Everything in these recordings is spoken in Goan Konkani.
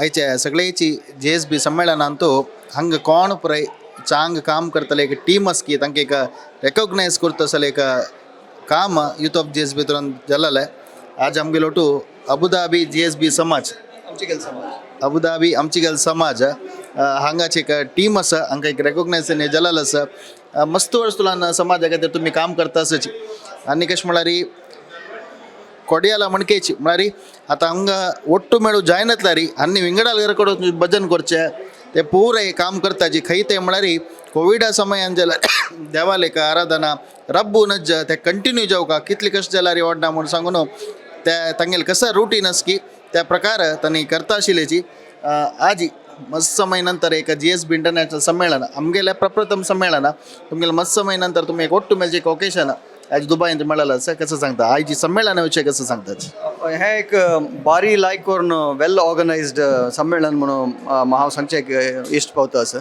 आयच्या सगळेची जीएसबी संमेलनांतू हांगा कोण पुराय चांग काम करतले, एक टीम आसकी तांकां एक रेकॉग्नायज करता असले एक काम यूथ ऑफ जीएसबी तुरंत जालेलें. आज आमगेलो टू अबुधाबी जीएसबी समाज, अबुधाबी आमची समाज हांगाची एक टीम आसा, हांकां एक रेकॉग्नायज जालेलो आसा. मस्त वर्स तुला समाजा खातीर तुमी काम करता आसाची. आनी कशें म्हळ्यार कोडियाला मणकेची म्हळ्यार आतां हांगा ಒಟ್ಟು ಮೇಳು ಜಾಯ್ನ್ ಆತ್ಲಾರಿ आनी विंगडाल कडेन भजन करचें ते पुराय काम करता जी खंय ते म्हळ्यार कोविडा समयान जाल्यार देवालेक आराधना रब्बू नज्ज ते कंटिन्यू जावका कितले कशें जाल्यार वाडना म्हूण सांगून ते तांगेले कसं रुटीन आसकी त्या प्रकार तांणी करता आशिल्ल्याची. आजी मस्त समय नंतर एक जीएसबी इंटरनॅशनल संमेलन आमगेले प्रप्रथम संमेलन तुमगेले मस्त समय नंतर तुमी एक ಒಟ್ಟು मेळचे एक ओकेशन आज दुबयंत मेळ्ळें आसा. कसं सांगता आयची संमेलना विशय कसं सांगतात? हें एक बारी लायक करून वेल ऑर्गनायज्ड संमेलन म्हणून हांव सांगचें एक इश्ट पावता आसा.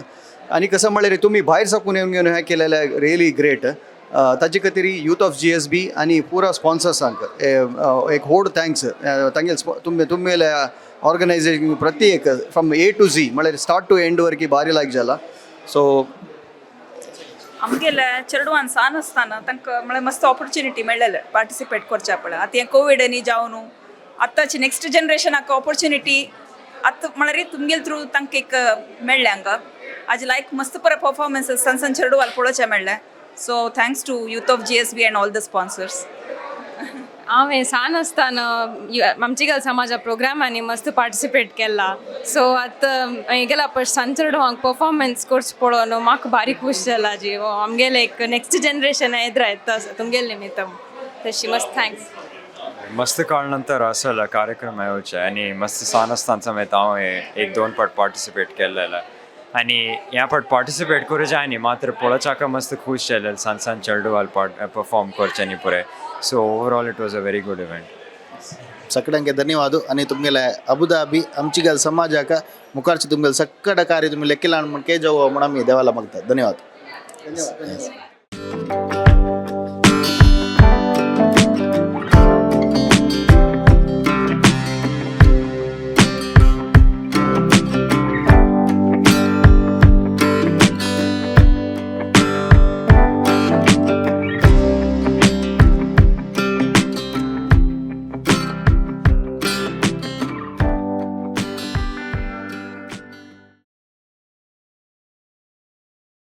आनी कसं म्हळ्यार तुमी भायर साकून येवन घेवन हें केलेलें रियली ग्रेट. ताजे खातीर यूथ ऑफ जीएसबी आनी पुरा स्पॉन्सर्सांक एक व्हड thanks. तांगेले तुमी तुमगेले ऑर्गनायजेशन प्रत्येक फ्रॉम ए टू झी म्हळ्यार स्टार्ट टू एंड वरकी बारी लायक जाला सो. आमगेले चेडवान सान आसतना तांकां म्हळ्यार मस्त ऑपॉर्च्युनिटी मेळ्ळेले पार्टिसिपेट करच्या पळय. आतां हें कोविडांनी जावन आतांची नेक्स्ट जनरेशनाक ऑपॉर्च्युनिटी आतां म्हळ्यार तुमगेले थ्रू तांकां एक मेळ्ळें हांगा. आज लायक मस्त बरे परफॉर्मन्सीस सण सण चेडवाल पळोवचें मेळ्ळें. So thanks to youth of GSB and all the sponsors. हांवें सान आसतना आमची गल समाजा प्रोग्रामांनी मस्त पार्टिसिपेट केला. सो आतां गेला पळय सान चेडवांक परफॉर्मन्स करचो पळोवन म्हाका बारीक खूश जाला जी हो आमगेले एक नेक्स्ट जनरेशन येद्रा येता तुमगेले निमित्तम तशी मस्त thanks. मस्त काळ नंतर असं कार्यक्रम येवचे आनी मस्त सान आसतना समेत हांव एक दोन पाट पार्टिसिपेट केल्लें आनी ह्या पाट पार्टिसिपेट करूं जाय न्ही, मात्र पळोवच्याक मस्त खूश जालें सान सान चेडवाल पार्ट परफॉर्म करचें न्ही पुराय. So overall it was a very good event. सगळ्यांक धन्यवाद. आणि तुमगेले अबुधाबी आमची गल समाजाक मुखारची तुमगेले सक्कड कार्य तुम्ही लेखिला म्हण के जावं म्हणून आमी देवाला मागतात. धन्यवाद.